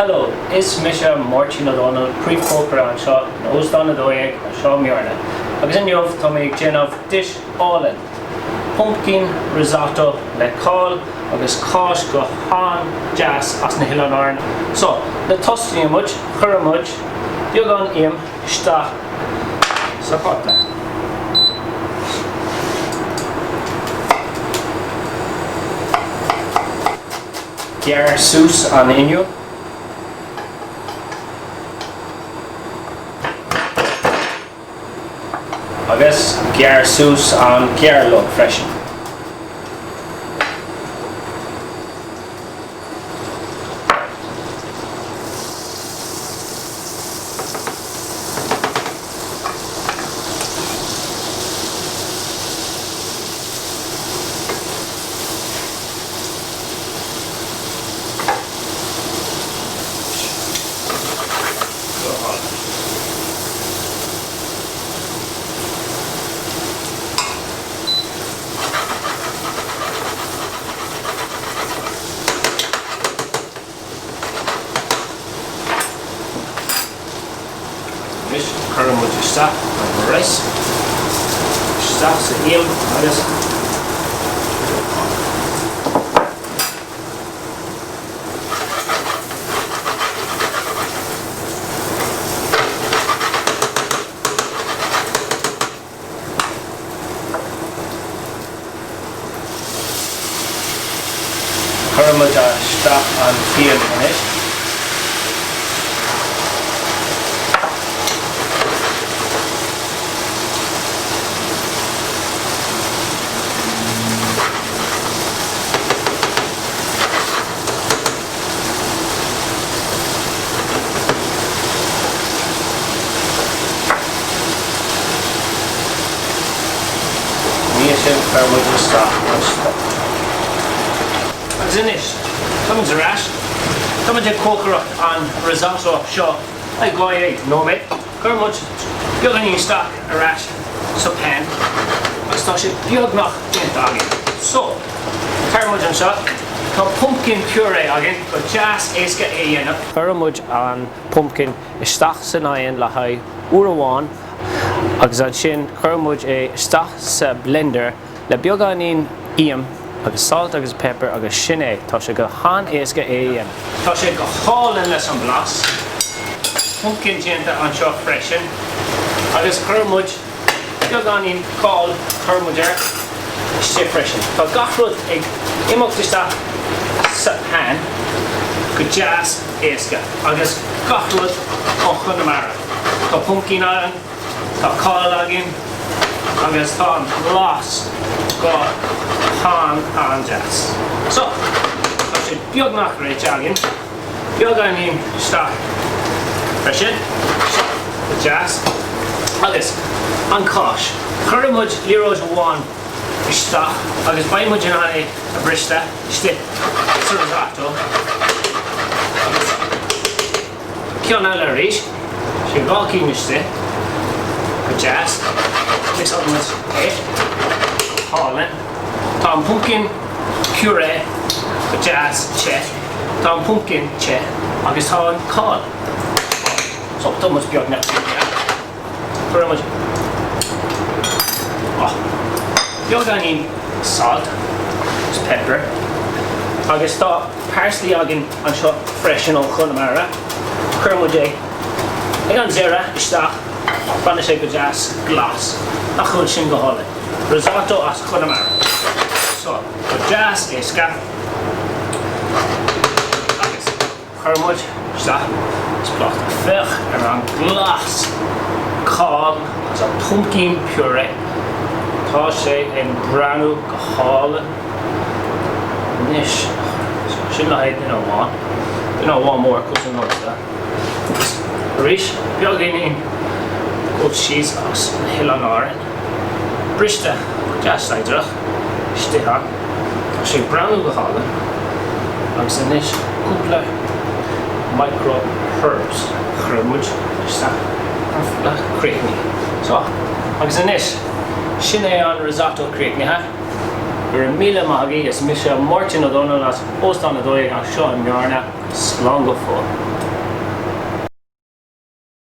Hello, is mise Máirtín Ó Dónaill, príomhchócaire anseo in Óstán 12 anseo i mBearna, agus inniu tá mé ag déanamh dish álainn, pumpkin risotto le cál agus cáis go han-deas as na hOileáin Árann. So, le tosnaíonn muid, cuireann muid beagán im isteach sa phota. Gearr suas an oinniún. Agus gearr suas an gairleog freisin. Go hálainn. Anois cuireann muid isteach an rice, isteach sa im agus Cuireann muid isteach an fíon anois. Ina dhiaidh sin cuireann muid isteach an stoc. Agus anois, táimid ar ais. Táimid ag cócaireacht an risotto seo i 12 nóiméad. Cuireann muid beagáinín isteach ar ais sa pan agus tá sé beagnach déanta againn. So, cuireann muid anseo, tá pumpkin puree againn, go deas éasca é a dhéanamh. Cuireann muid an pumpkin isteach san oigheann le haghaidh uair amháin agus ansin cuireann muid é isteach sa blender le beagáinín im agus salt agus pepper agus sin é, tá sé go han-éasca é a dhéanamh. Tá sé go hálainn leis an blas. Pumpkin déanta anseo freisin agus chuir muid beagáinín cál chuir muid air istigh freisin. Tá gach rud ag imeacht isteach sa pan go deas éasca agus gach rud ó Chonamara. Tá pumpkin ann, tá cál againn agus tá an blas go han-an-deas. So, tá sé beagnach réitithe againn. Beagáinín isteach freisin. So, go deas. Agus an cáis. Cuireann muid liathróid amháin isteach agus beidh muid in ann é a bhristeadh istigh sa risotto. Agus ceann eile arís. Sin 2 cinn istigh. Go deas. Mixálann muid é. Go hálainn. Tá an pumpkin puree go deas te. Tá an pumpkin te agus tá an cál. So tá muid beagnach déanta. Cuireann muid oh, beagáinín salt agus pepper agus tá parsley againn anseo freisin ó Chonamara. Cuireann muid é ag an deireadh isteach, fanann sé go deas glas. Nach bhfuil sin go hálainn? Risotto as Conamara. So, go deas éasca. Agus Cuireann muid isteach sa phláta. Féach ar an glas cál agus an pumpkin puree. Tá sé ag breathnú go hálainn anois. Sin le haghaidh duine amháin. Duine amháin mór cosúil liomsa. Agus arís beagáinín goat cheese as na hOileáin Árann. Briste go deas saighdireach istigh ann. Tá sé ag breathnú go hálainn. Agus anois cúpla micro herbs a chuireann muid isteach le críochnú. So, agus anois, sin é an risotto críochnaithe. Go raibh míle maith agaibh, is mise Máirtín Ó Dónaill as Óstán 12 anseo i mBearna. Slán go fóill.